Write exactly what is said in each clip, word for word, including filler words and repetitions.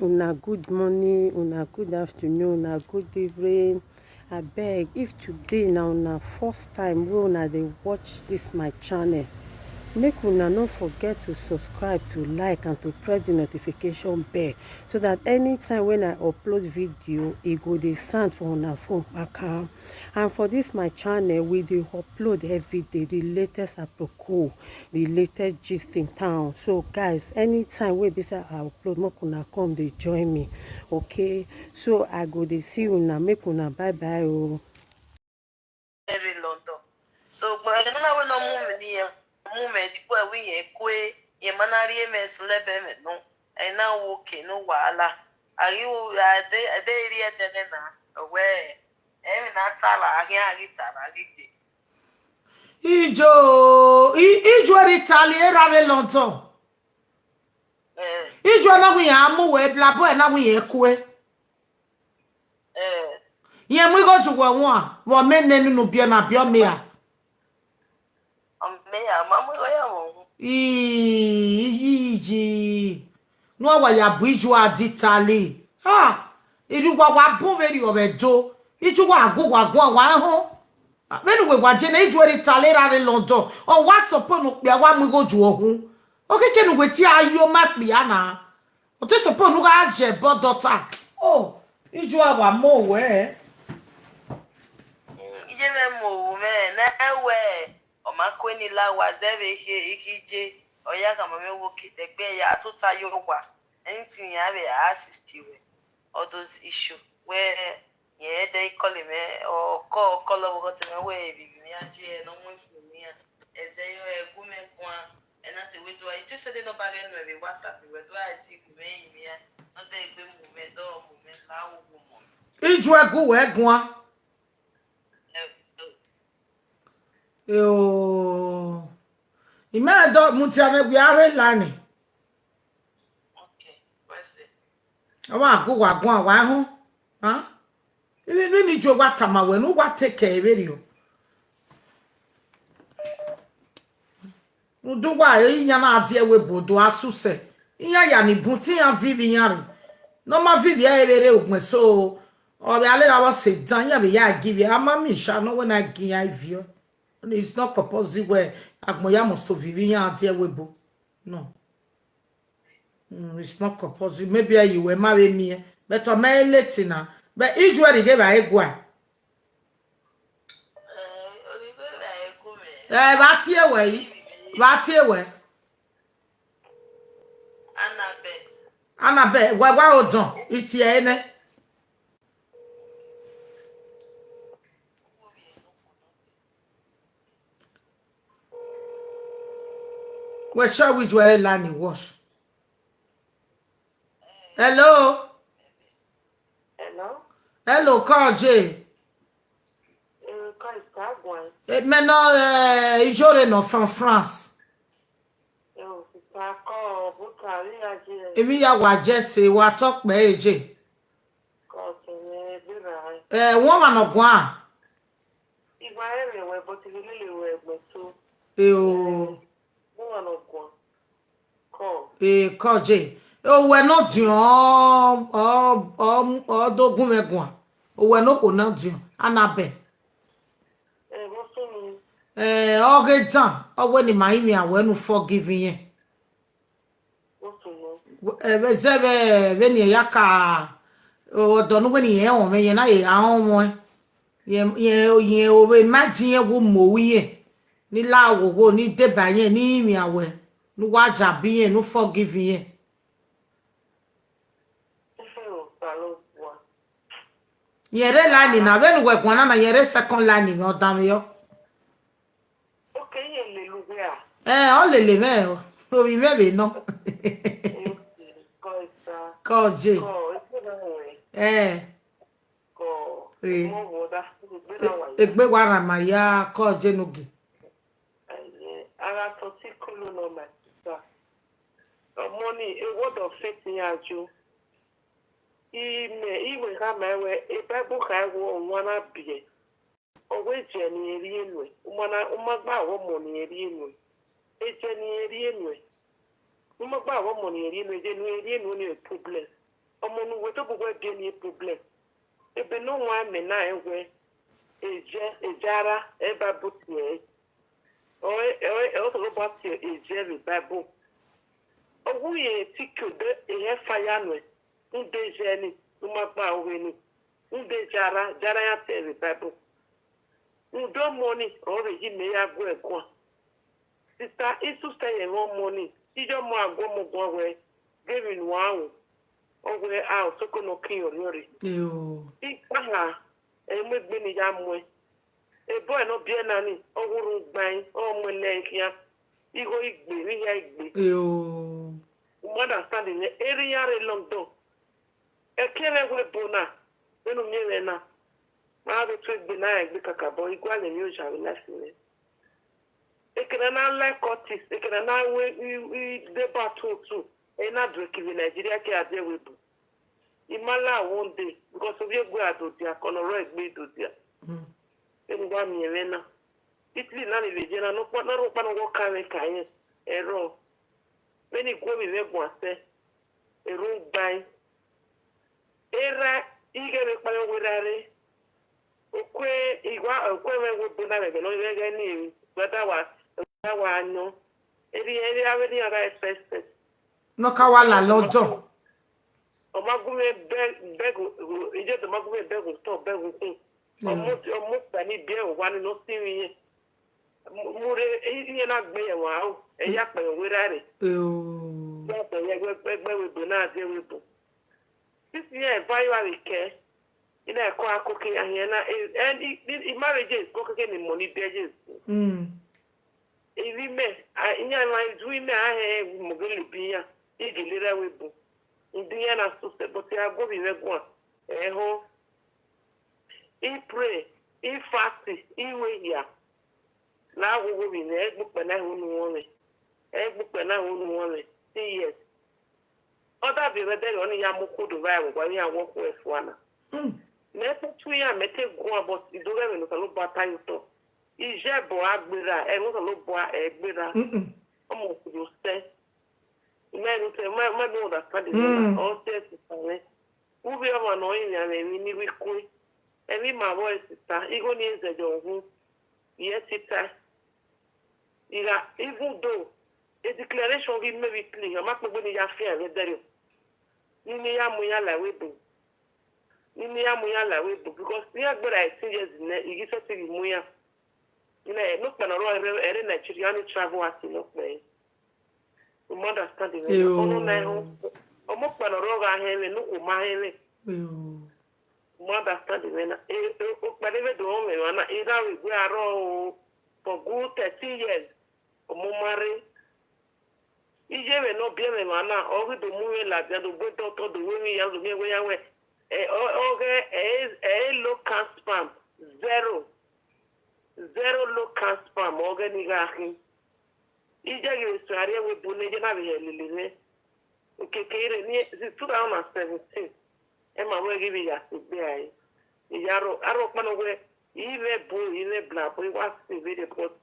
Una good morning, una good afternoon, una good evening. Abeg, if today na una first time wey una dey watch this my channel, make una no forget to subscribe, to like, and to press the notification bell, so that anytime when I upload video, e go dey sound for una phone kpakam. And for this my channel, we dey upload every day the latest aproko, the latest gist in town. So guys, anytime wey be say I upload, make una come dey join me, okay? So I go dey see una, make una bye bye o. Very London. So, but I don't know when no move me here. Move me, the boy we here, kwe, ye manari me slebe me no. I now okay, no wahala. Are you, are they, are they here then na? Where? Emi na tala, agi agi tala, agi de. Ijo, i- ijo eri tali erare London. Eh, Ijo na wi amu we blabo na wi ekwe. eh, Ye mu go ju wa wa. Wa me ne nu bia na bia me a. um, me ya, mamu go ya mo. Iji. No wa ya bu ijo adi tali. Ha. Iru wa wa bu very obedo. Ijo wa go wa go wa ho. Menu we wa je na ijo eri tali erare London. O wa so po no pe wa mu go ju ohun. Okeke nu we ti ayo ma pe ana. O ti so po nu ga je bo daughter. Oh, ijo wa mo we. Ije me mo me na we. O ma kwe ni la wa ze be he ikije. O ya ka mo me wo ki de gbe ya to ta yo wa. Anything ya be assist you. All those issue where yeah, they call him eh, or call call over got him away be me and je no mo fu me. Eze yo e gu me kwa. And that's the way do I just say no bag no be WhatsApp we do I think me me. No dey gbe mo me do mo me la wo mo. Ijo egu we gwa. Yo. Ime do mu ti ame gwi are lani. Okay, what's it? Awa agu wa gun awa ho. Ha? Ibi ni ni jo wa tama we nu wa take care ebe ri o. Udu wa e nya na adi ewe bodo asuse. Iya ya ni bunti ya vivi ya ri. No ma vivi ya ebe re ogbe so. O be ale ra wa se dan ya be ya give ya ama mi sha no when I give ya view. It's not compulsory where agmo ya must to vivi ya adi ewe bo. No. Mm, it's not compulsory. Maybe you were married me, but I'm a late now. But usually they buy a guy. Eh, that's here way. That's here way. Annabelle, why why hold on? It's here, innit? Well, shall we do a land in wash? Hello? Hello? Hello, call J. Uh, call Stagwan. Eh, maintenant, euh, Ijore non from France. Yo, c'est pas encore. Vous travaillez à dire. Emi ya wa Jesse wa talk me eje. Call to me. Be right. Eh, one man of one. If I ever were, but if you really were, but so. Eh, oh. One of one. Call. Eh, call J. Oh, we're not doing. Oh, oh, oh, oh, do gume gwa. Oh, we're not gonna do. Anabe. Eh, what's on? Eh, oge dan. Oh, when my me I when forgiving ye. What's on? Eh, zebe when ye yaka. Oh, don't when ye on me ye na ye on mo. Ye ye ye o we imagine ye wo mo ye. Ni la wo wo ni de ba ye ni mi awe. Nu wa ja bi ye, nu forgive ye. Yere line na, when we gwana na yere second line ni o dam yo. Okay, you little where? Eh, o lele me o. O bi me be no. Call sir. Call J. Call. It's not way. Eh, Call. Eh. More water. It's been a while. Egbe wara ma ya call J no gi. Eh, ara to ti kulu no my sister. Money, a word of faith in you. Ime, iwe ka ma we, a Bible ka wo wana bie. Owe je ni eri enwe. Umana, umagba wo mo ni eri enwe. E je ni eri enwe. Umagba wo mo ni eri enwe, je ni eri enwe ni a problem. Ọmọ nu we to bu we bi ni problem. Ebe no wa me na e we. Eje, ejara, e ba butie. O, e, o, e, o to lo ba tie eje bi Bible. Owu ye ti kyo de e he fire no e. Nde je ni, uma gba owe ni. Nde jara, jara ya te bi Bible. Udo money, o re yi me ya gwe kwa. Sister, isu se ye mo money. Ijo mo agwo mo gwo we. Gave in wa o. O we a o soko no ki ori ori. Yo. Ipa ha, e mo gbe ni ya mo e. E boy no bi e na ni, o wuru gban, o mo le kia. Igo igbe, ni ya igbe. Yo. Mo understand ni, eri ya re London. E kere we bona, enu mi re na. Ma be tu igbe na igbe kaka bo, igwa le mi o ja we na si ni. E kere na like otis, e kere na we, i, i, de ba tu tu. E na drink we Nigeria ke ade we bu. Imala one day, because of your go ado dia, kono ro egbe do dia. Mm. Enu wa mi re na. Italy na ni le je na, no pa, na ro pa no go ka we ka ye. Ero. Many go mi we gwa se. Eru gban. Era, ige me pa yo we rare. Okwe, igwa, okwe me we bona me, no we ge ni. Whether wa, whether wa no. Eri, eri, ave ni ara expenses. No ka wa la London. Ọmọ agunmi bẹ, bẹgùn, ìjẹ́ tó ọmọ agunmi bẹgùn tó bẹgùn kù. Ọmọ tí, ọmọ pẹ̀lú ibi ẹ̀wọ̀n wa ni ló sí mi yẹn. Mo re iye náà gbé yẹn wá o. Ẹ̀yà pẹ̀lú wíra rẹ̀. Yo. Bẹ́ẹ̀ pẹ̀lú ẹgbẹ́, ẹgbẹ́ webo náà dé webo. Sísè yẹn báyọ̀ àríkẹ́. Iná ẹ̀kọ́ akókè àyẹn náà. Ẹ, ẹ, ì, ì, marriages kókèké ni mo ní bẹ́ẹ̀ jẹ́. Mm. Ivi me, a, inya na izu ime ahe mugele biya, igilira we bu. Ndi ya na suse, but ya go bi we gwa. Eho. I pray, i fast, i we ya. Na go go bi ne, egbu pe na hu nu won me. Egbu pe na hu nu won me. See, yes. Other be we there, only ya mo kudu, we go, ya wo ku e fuana. Mm. Me te tu ya, me te gwa, but i do we no ka lo bata yo to. Ije bo agbera, e no ka lo bo agbera. Mm-mm. Ọmọ kudu se. Me no te, me, me no understand it. Mm. O se si sare. U bi ọmọ no yin ya me mi ni wi ku. E mi ma bo e sister. I go ni eze jo hu. Yes, sister. Iga, even though a declaration we may be clean, I'm not going to fear the dere. Ni ni ya mu ya la we bu. Ni ni ya mu ya la we bu, because ni agbera eighteen years ne, igi se ti mu ya. Ni na no pa na ro ere, ere Nigeria ni travel as no pe. You understand the way? Eyo. Ono na ho. Omo pa na ro ga he we, no ko ma he we. Yo. You understand the way na? E, e, o pa de we do me na, e da we gwe aro o. For good thirteen years. Omo mare. Ije we no bi me mana, o we do mu we la, do gbe do to do we mi ya, do mi we ya we. E, o, o ge, e, e local sperm, zero. Zero local sperm, o ge ni ga hin. Ije ge so are we bu ne je na be lele ne. Okeke ire ni, since two thousand and seventeen. E ma we gi bi ya si gbe ai. Iya ro, aro pa no we, i we bu, i we bla, bu, i wa si we de, but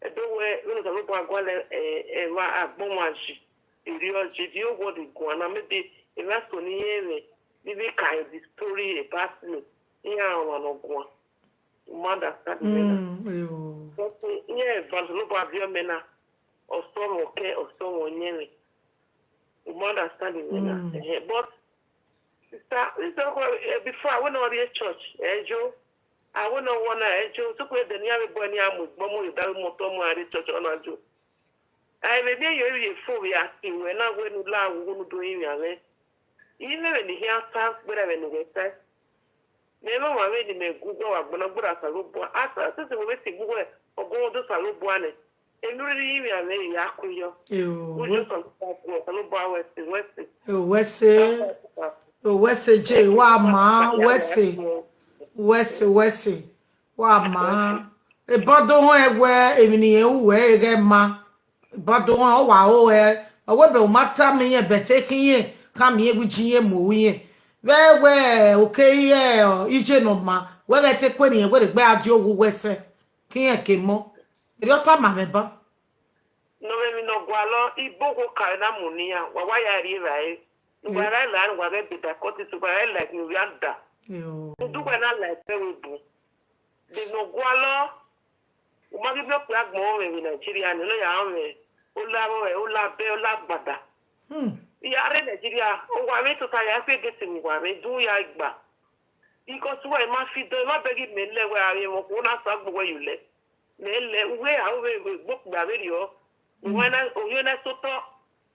e do we, we no ka lo bu agwa le, e, e wa agbon wa ji. Iri o ji, di o wo de gwa na, maybe e wa so ni ye we, ni we ka the story about me. Iya wa no gwa. You understand me na? Mm, yo. But, eh, yeah, but no ba bi me na. Oso mo ke, oso mo nye me. You understand me na? Mm. Eh, but, sister, this is what, eh, before I went on the church, eh, Joe. I went on one, eh, Joe. So, we the near boy near mo, mo, mo, that mo, to mo, at the church, on, Joe. I may be a year for we are still, when I went to La, we won't do him, eh. Even when he has passed, but I went to West Side. Me ma wa we ni me gu gwa wa gbona gbura sa lo bua. Asa se se we si gu we ogo do sa lo bua ne. Enu ri mi ame ya ku yo. Yo. Wo jo sa lo bua, sa lo bua we si, we si. Yo, we se. Yo, we se je wa ma, we se. We se, we se. Wa ma. E bodo ho e we, e mi ni e u we e ge ma. Bado wa o wa o e. O we be o mata mi ye be te kin ye. Ka mi ye gu ji ye mo ye. We we o ke ye o. Ije no ma. We ge te kwe ni ye we re gbe a di owu we se. Kin ye ke mo. Ri o ta ma me ba. No me mi no gwa lo, i bo ko ka na mo ni ya. Wa wa ya ri ra e. Ugwara la, ugwara be da koti, ugwara la ni ugwara da. Yo. Udu gwana la pe we bu. De no gwalo. Umagi blo kwa gmo we Nigeria ni lo ya we. Ola we, ola be, ola gbada. Hmm. Ya re Nigeria, o wa we to ta ya pe gete mi wa we du ya gba. Because we ma fi do, ma begi me le we are mo ko na sa gbo we yule. Me le we a we we gbo gba we yo. We na o yo na so to.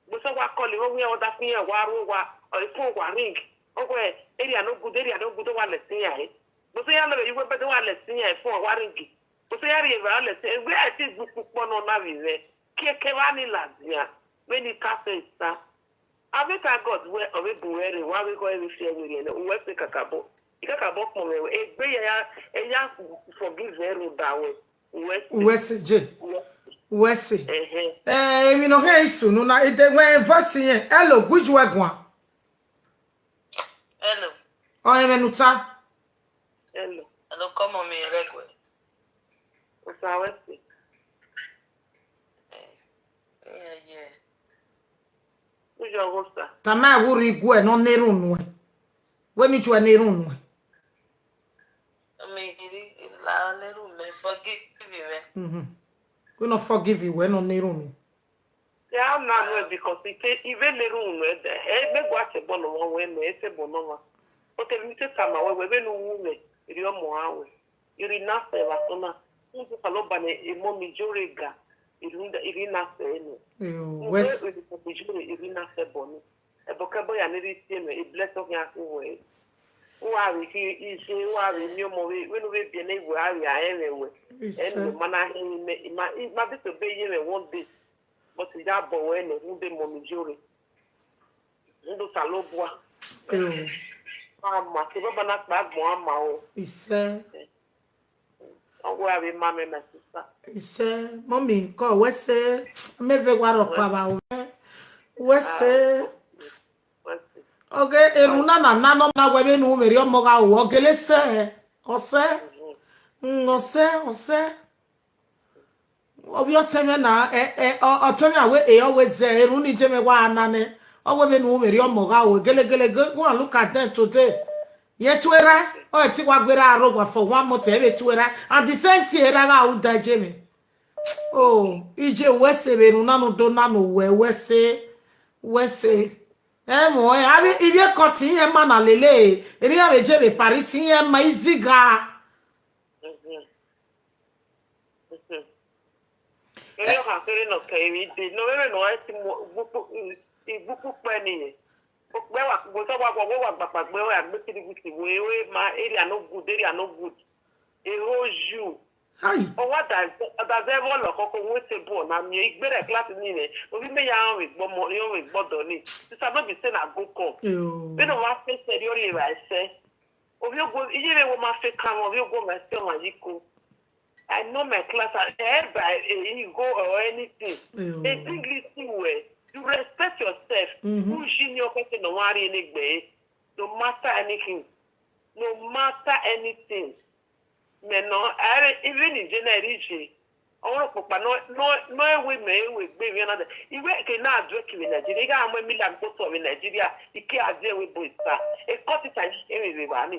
Gboso wa kọli, wọ́n wí ọ̀dà fún yẹn, wá ró wa, ọ̀rẹ́ fún wa ring. Ọkọ ẹ̀, area no good, area no good, wà lẹ̀ sí yẹn. Gboso yẹn lọ bẹ̀ yí wọ́n bẹ̀ tó wà lẹ̀ sí yẹn, fún wa ring. Gboso yẹn rí ẹ̀rọ lẹ̀ sí yẹn, wí àti ìgbù púpọ̀ náà náà rí rẹ̀. Kí ẹ kẹ́ wá ní làzìyàn, wé ní ká fẹ́ ìta. Àbí ká God wẹ́ ọ̀rẹ́ bù wẹ́ rẹ̀, wá wé kọ́ ẹ̀rí fi ẹ̀wé rẹ̀ lẹ̀, òun wẹ́ fẹ́ kàkà bọ̀. Ìkàkà bọ̀ pọ̀ mẹ́wẹ́, ẹgbẹ́ yẹn yá, ẹ yá forgive ẹ rò dà wẹ́. West. West J. West. West. Eh, eh. Eh, èmi no he isu no na ide we voice yẹn. Hello, which way gwan? Hello. Oh, eme nuta. Hello. Hello, come on me, Erekwe. Osa West. Eh, yeah, yeah. Ujo Osa. Tama wuri gwe no nerunwe. We mi chwa nerunwe. I mean, la neru me forgive me. Mhm. We no forgive you, we no neru me. Ya na no because ite ive neru me de. E me gwa se bono wa we me se bono wa. O te mi se tama we we be no wu me. Iri omo awe. Iri na se wa so na. Un se ka lo ba ne e mo mi jore ga. Iri nda iri na se no. Yo, West. Iri ko mi jore iri na se bono. Ebo ke bo ya ne ri tie me e bless of ya ku we. Wa ri ki ise wa ri mi omo we we no we bi ne we a ri a e we we. Ise. E no mana he me ma ma bi to be ye me one day. But ya bo we ne hu de mo mi jore. Ndo sa lo bua. Yo. Ama ke baba na pa gbon ama o. Ise. Ọgwụ ya bụ ịma m eme sista. Ise, mommy, ko wese, meve gwaro kwa ba o. Wese. Wese. Oge eruna na na no na gwe be nu meri omo ga o. Ogele se. Ose. Mm, ose, ose. Obi oteme na e e oteme awe e owe ze eru ni jeme wa anane. Owe be nu meri omo ga o. Gele gele go and look at them today. Ye tuera, o ti wa gwera arogwa for one month, ebe tuera, and the same thing era ga uda jeme. Oh, ije wese be nu nanu do nanu we wese, wese. E mo e abi ibi e koti e ma na lele, eri ave jebe Paris e ma iziga. Onye ọha sịrị nọ ka eri dị nọ ebe na ọya ti igbupu kpe n'ihe okpe wa gbota wa gbogbo wa gbapa gbe wa gbe kiri gusi we we ma area no good, area no good. Eroju. Hi. Ọwa daze ebe ọlọ kọkọ nwe se bọ na mi igbere class ni ne obi me ya nwe gbomo yo nwe gbodo ni. Sister no be say na go come. Yo. Be no wa face eri ori wa ese. Obi ogo iye be wo ma fe kan obi ogo ma se wa yiko. I know my class and eh by eh, you go or anything. Ew. They think little well. You respect yourself. Mm-hmm. Who she know person no worry anyway. No matter anything. No matter anything. Me no, I even in general region. Ọrụ ọkpụkpa no no no ewe me ewe gbe we na iwe ke na adwe ki we Nigeria. Ga amwe mi la mkpoto we Nigeria. Ike adwe we boy sa. E koti ta ni ewe we ba ni.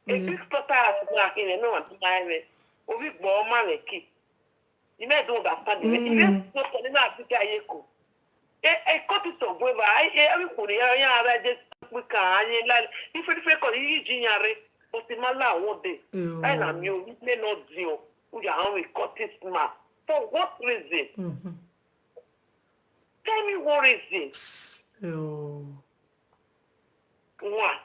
A big slaughterhouse na kini no wa na ere. Obi gbo ma we ki. You may don't understand me. Even slaughter ni na Africa ye ko. E e koti so gwe ba. E e we kuri ya ya ara je pe ka aye la. Ife ife ko yi ji yan re. But ma la won de. Ai na mi o me no di o. U ya han we cut this man. For what reason? Mm-hmm. Tell me what reason. Yo. One.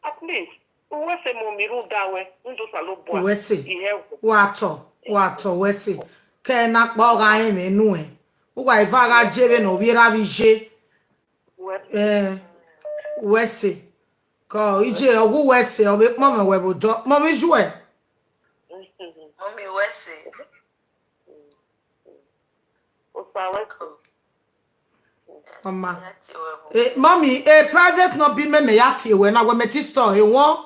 At least, uwe se mo mi ru dawe, ndo sa lo bua. Uwe se. Ihe wo. Wato, wato, uwe se. Ke na kpo ga yin me nu e. Uwa iva ga je be no bi ra bi je. Uwe. Eh. Uwe se. Ko ije ogu uwe se, obi mo me we bo do. Mo mi ju e. Mommy, what's it? Opa, welcome. Mama. Eh, mommy, eh, private no be me me ya ti we na we me ti store e won.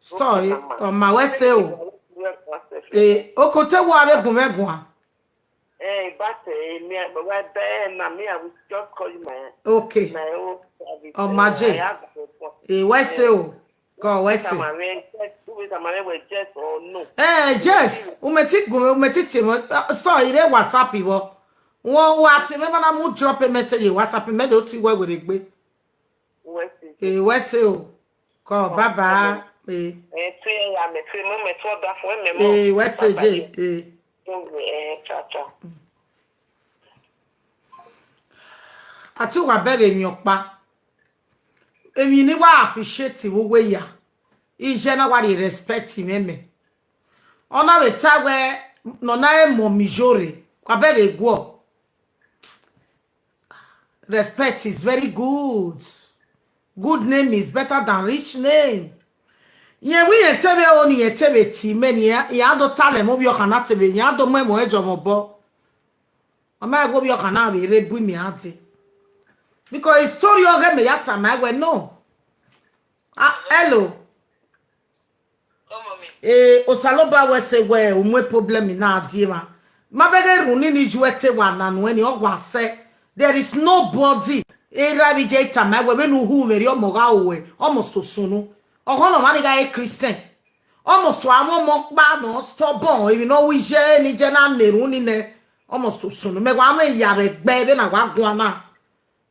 Store e, o ma we se o. Eh, o ko te wo ave gun me gun a. Eh, but eh, me, but why then? Na me, I will just call you my Okay. my own service. Oh, Maje. Eh, I have the phone. Eh, where say oh? God, where Some say? are very just, who is, some are very just or no. Eh, Jess, umeti gume, umeti timo. Sorry, ire WhatsApp iwo. Won wa ti me mana mu drop a message in WhatsApp me do ti we we regbe. West is Eh, where say oh? God, bye bye. Eh, Eh, three a.m. Three moment. What that for me? eh, where say J? Eh. Eh, cha cha. Ati wa bere mi opa. Emi ni wa appreciate wo we ya. Ije na wa di respect me me. Ona we ta we no na e mo mi jore. Wa bere go. Respect is very good. Good name is better than rich name. Ye we ye tebe oni ye tebe ti me ni ya ya do tale mo bi o kana tebe ya do mo mo ejo mo bo. Ama go bi o kana we re bu mi ate. Because it's story o ge me ya ta my we no. Ah, hello. Come on, me. Eh, Osaloba we say we umwe problem na diema. Ma bege runi ni juete wa na no eni o wa se. There is nobody. E ra bi je ta my we we nu hu me ri omo ga owe. Almost to sunu. Oho no mani ga e Christian. Almost to amo mo pa no stubborn. If you know we je ni je na neru ni ne. Almost to sunu. Me wa me ya be gbe be na wa gwa na.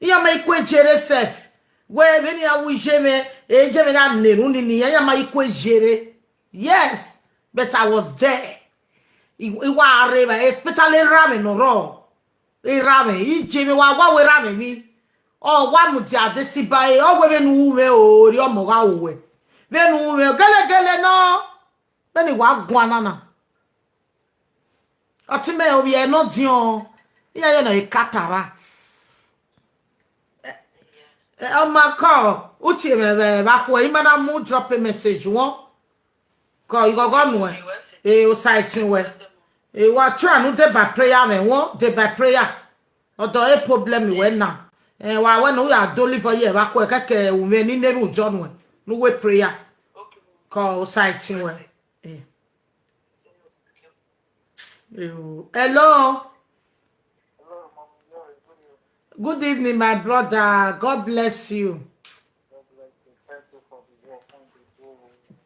Iya ma ikwe jere self. We be ni awu je me. E je me na neru ni ni. Iya ma ikwe jere. Yes. But I was there. I, I wa areba, especially ramen no ro. E ramen. I je me wa wa we ramen ni. O wa mu ti ade si ba e. O we be nu we o ri omo ga o we. Be nu we gele gele no. Be ni wa gwa na na. Ati me o ye no dion. Iya ye no e cataract. Eh, oh my God. Uti me be ba ko imana mu drop a message won. Ko igogo nu e. E o site we. E wa try nu dey by prayer me won, dey by prayer. Odo e problem we na. Eh, wa we no ya do live ye ba ko keke u me ni neru jo nu e. Nu we prayer. Okay. Ko o site we. Eh. Eh, o. Hello. Good evening, my brother. God bless you.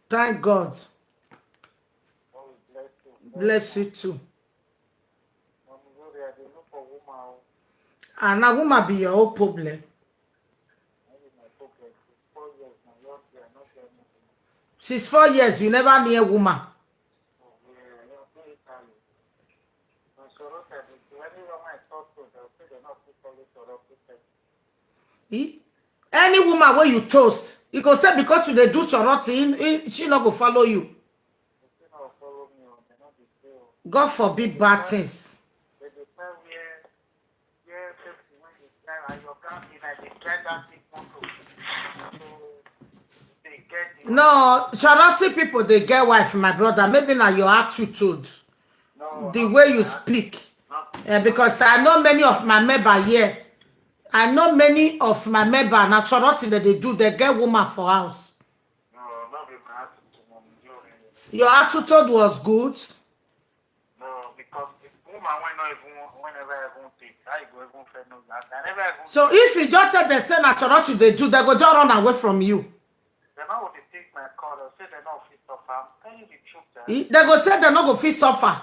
Thank God. Bless you too. And a woman be your own problem. She's four years, you never near woman. Eh? Any woman wey you toast, e go say because you dey do shoroti, e, e, she no go follow you. God forbid bad things. No, shoroti people dey get wife, my brother. Maybe na your attitude, the way you speak. Eh, because I know many of my member here. I know many of my member na shoroti that they do. They get woman for house. Your attitude was good. No, because the woman wey no even, wey never even take, how you go even fair know that? I never even. So if you just tell them say na shoroti they do, they go just run away from you. They no go dey take my call. They say they no fit suffer. I'm telling you the truth. Eh? E- They go say they no go fit suffer.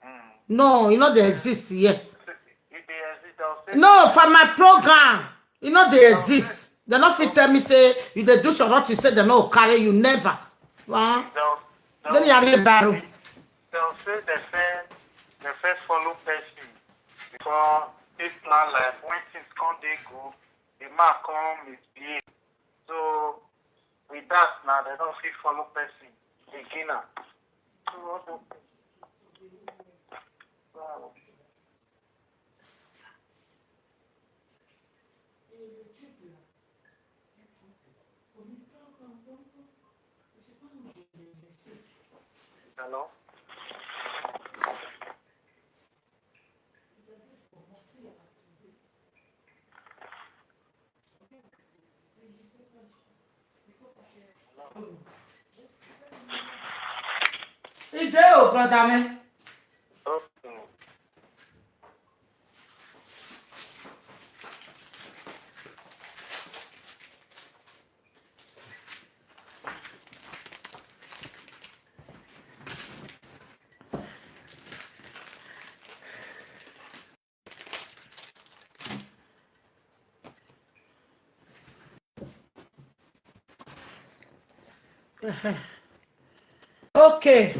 Mm. No, e no dey exist here. If they exist, they'll say. No, for my program, e no dey exist. They no fit tell me say you dey do shoroti, say they no carry you, never. Huh? They'll, Then you are in barrel. They'll say they first, they first follow person before they plan life. When things come, they go. The man come misbehave. So with that now, they don't fit follow person again. Now. So what do? Hello? E dey o, brother me. Okay. Okay.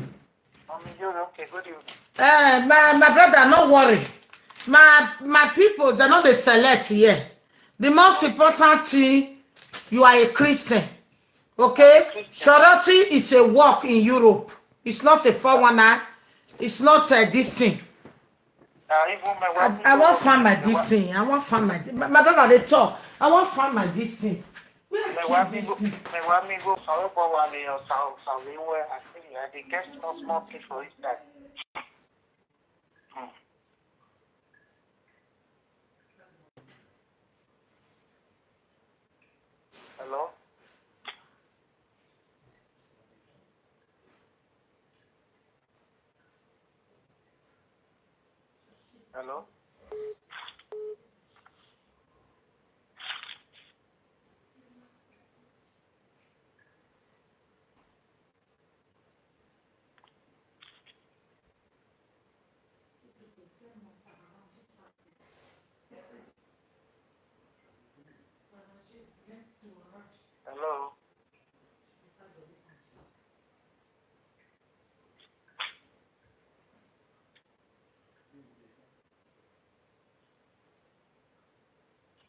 Mommy, you're okay. Good evening. Uh, my, my brother, no worry. My my people, they're not the select here. The most important thing, you are a Christian. Okay? Shorty is a work in Europe. It's not a four one nine. It's not uh, this thing. Uh, even my I, wife I go- won't find my my this wife- thing. I won't find my my, my brother. They talk. I won't find my this thing. Where My I wife keep go. this thing? My wife go. Sorry, but one day or so, so we were. I think I dey get small small thing for inside. Hmm. Hello. Hello. Hello.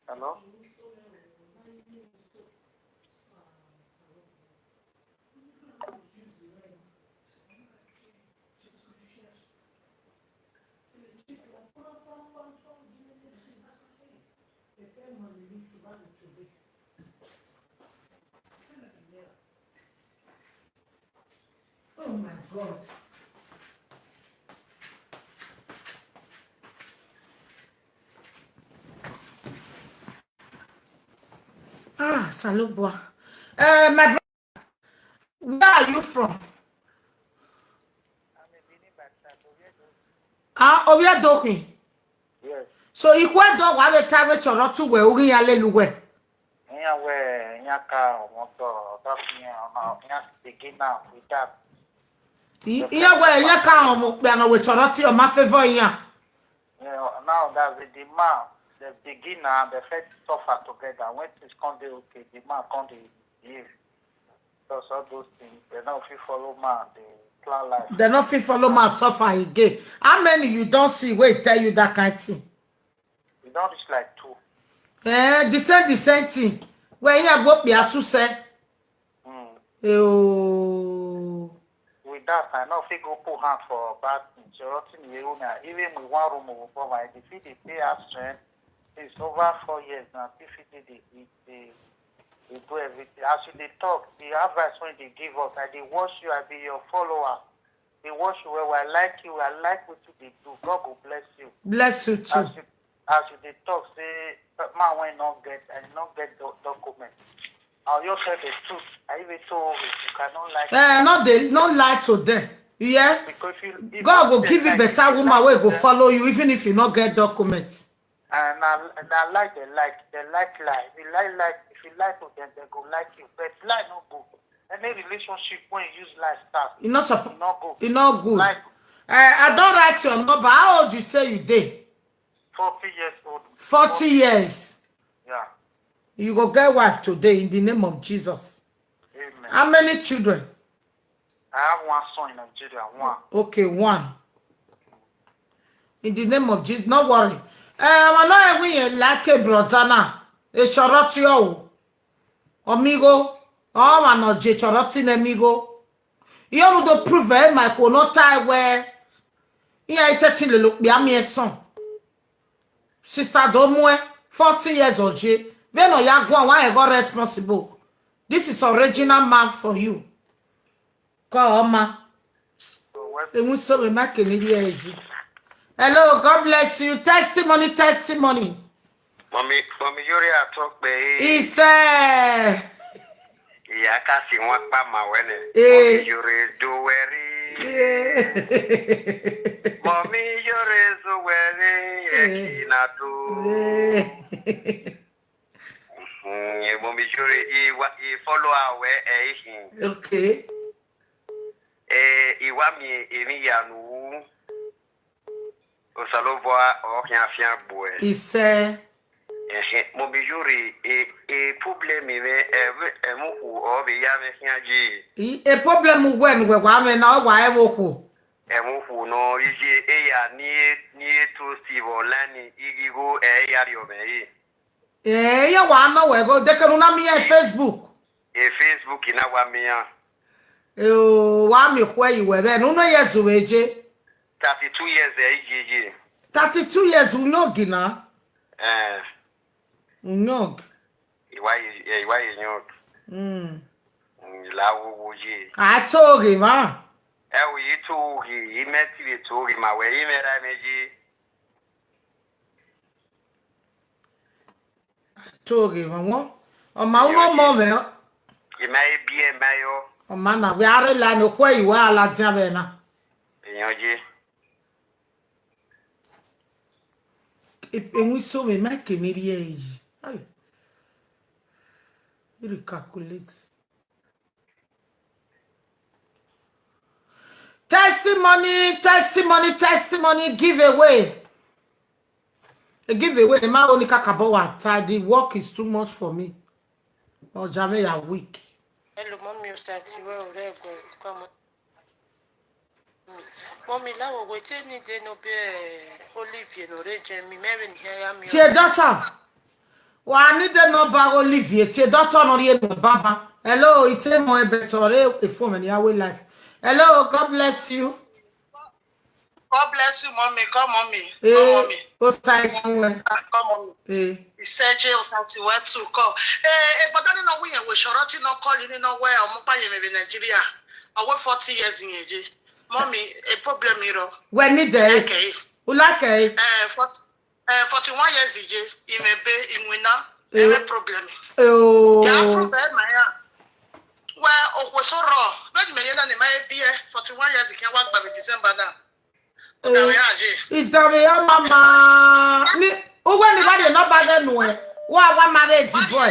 Hello. Oh my God. Ah, Salobua. Uh, my brother, where are you from? Ah, Oviadokin. Yes. So if we don't have a time with your two way, we are lelue. Nya we nya ka moto. That's me. Nya beginner with that. Iya we ya ka omo pe na we choro ti o ma favor iya. You know, now that the, the man, the beginner and the first suffer together. When things come dey okay, the man come dey behave. Because all those things, they don't fit follow man, they plan life. They no fit follow man suffer again. How many you don't see wey tell you that kind thing? We don't reach like two. Eh, the same, the same thing. When you go be asuse. Mm. Oh. With that, I know if you go put hand for bad things, you're rotting the area. Even with one room over my, if you dey pay house rent, it's over four years now. If you did it, it, they, they do everything. As you dey talk, the advice when they give us, I dey watch you, I be your follower. They watch you well, well. I like you, I like what you dey do. God will bless you. Bless you too. As you, as you dey talk, say man when not get and not get do- document. I'll just tell the truth. I even told you, you cannot like Eh, no, they no lie to them. Yeah. Because if you, if God you will say give you like, better if you woman like wey go them, follow you even if you not get document. And I, and I like the like, they like like. If you like to them, they go like you. But lie no go. Any relationship when you use lie start, You not support. no go. You not good. Like I, I don't write your number. How old you say you dey? Forty years old. Forty years. Yeah. You go get wife today in the name of Jesus. Amen. How many children? I have one son in Nigeria. One. Okay, one. In the name of Jesus, no worry. Eh, we no even like a brother now. A shorty o. Amigo. Oh, man, no, je shorty na amigo. You want to prove eh, my no tie where. Yeah, I said, till look, be a me son. Sister Domwe, forty years old, je. They no ya go, why I got responsible. This is original man for you. Call Oma. So what? They won't so we make any energy. Hello, God bless you. Testimony, testimony. Mọ̀mí mọ̀mí yóò rí àtọ́pẹ́ He said, ìyá ká sì wọ́n pa màá wẹ́nẹ̀. Eh. Mọ̀mí yóò rí dúwẹ́rí. yeah. Mọ̀mí yóò rí dúwẹ́rí. Ẹ̀kí náà tó. Yeah. Mọ̀mí yóò rí ìwà ìfọ́lọ́ àwẹ̀ ẹ̀yìn. Okay. Ee, ìwà mi èmi yànú. Òsàlóbọ̀ ọ̀hìn àfihàn gbò ẹ̀. He said, Ehe, mo bi yuri e e problem me e e mu ku o be ya me hia ji. A problem when we wa me na wa e wo ku. E mu ku no ije e ya ni e ni e to si bo lani igi go e ya ri o me e. Eh, ya wa no we go de kanu na mi e Facebook. E Facebook na wa me ya. Eh, o wa mi kwe iwe be no no yezu we je. Thirty-two years e ije je. Thirty-two years unyogi na. Eh, Unyog. iwa e iwa e nyok. Mm. La wo wo je. Atoge ma. E wo yi to gi, yi meti le to gi ma we yi me ra me ji. Atoge ma won. O ma uno mo me. E ma e bi e ma yo. O ma na we are la no kwe iwe ala dia be na. Eyan je. E e wi so me ma ke mi ri e yi. Ayo. You calculate. Testimony, testimony, testimony, giveaway. A giveaway, the man only kakabo water. The work is too much for me. Oh, Jame, you are weak. Hello, mommy, o sa ti we o re go. Come on. Mommy, la wo we te ni de no be Olivier no re je mi me ni he ya mi. Tie daughter. Wa ni de no ba Olivier. Tie daughter no ri no baba. Hello, ite mo e better e phone ni awe life. Hello, God bless you. God bless you, mommy. Come, mommy. Eh, Come, mommy. O sai ti we. Ah, come, mommy. Eh. Ìṣẹ́jẹ́ òsàtìwẹ́ tù kọ́. Ẹ ẹ gbọ́dọ̀ nínú wíyẹn wò ṣọ̀rọ̀ tí iná kọ́ yìí nínú wẹ́ ọmọ páyẹ̀mẹ̀rẹ̀ Nàìjíríà. Ọwọ́ forty years yẹn jẹ́. Mommy, a problem yìí rọ. We ni de. Okay. U like eh. Ẹ forty ẹ forty one years jẹ́. Ìmẹ̀bẹ̀ ìwìnà. Eh. Ẹ̀rẹ́ problem. Oh. Yà á prove ẹ̀ máa yà. Wẹ́ òkú sọ̀rọ̀. Bẹ́ẹ̀ni mẹ̀yẹ́ náà ni máa yẹ bí ẹ forty one years kí wọ́n gbà mí December náà. Ó dàbí àjẹ́. Ìdàrẹ́ ya mama. Ni uwe ni ba de no ba de no e. Wa wa marriage boy.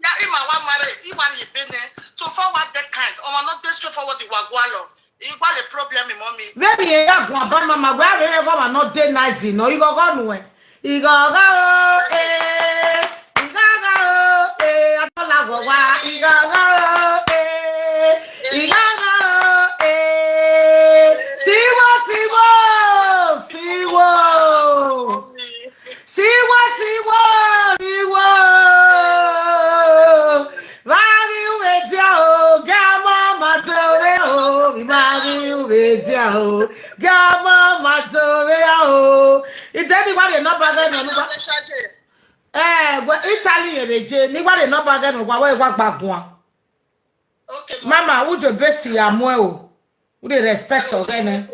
Ya ima wa marry, iwa ni bene. So far what that kind. Ọmọ not dey straightforward the wagwa lo. Igwa le problem, mommy. Very e ya gwa ba mama we are very go ma no dey nice no. Igo go no e. Igo go o eh. Igo go o eh. Atola go wa. Igo go o eh. Igo go o eh. Siwo siwo. Siwo. Siwo, siwo, siwo. Mari uwe dia o, gamo matore o, mari uwe dia o, gamo matore o. Ite ni wa de no ba de no ba. Eh, we Italy ye beje, ni wa de no ba de no wa we wa gbagun. Okay, Mama, would you besi ya mo e o? Would you respect o gene?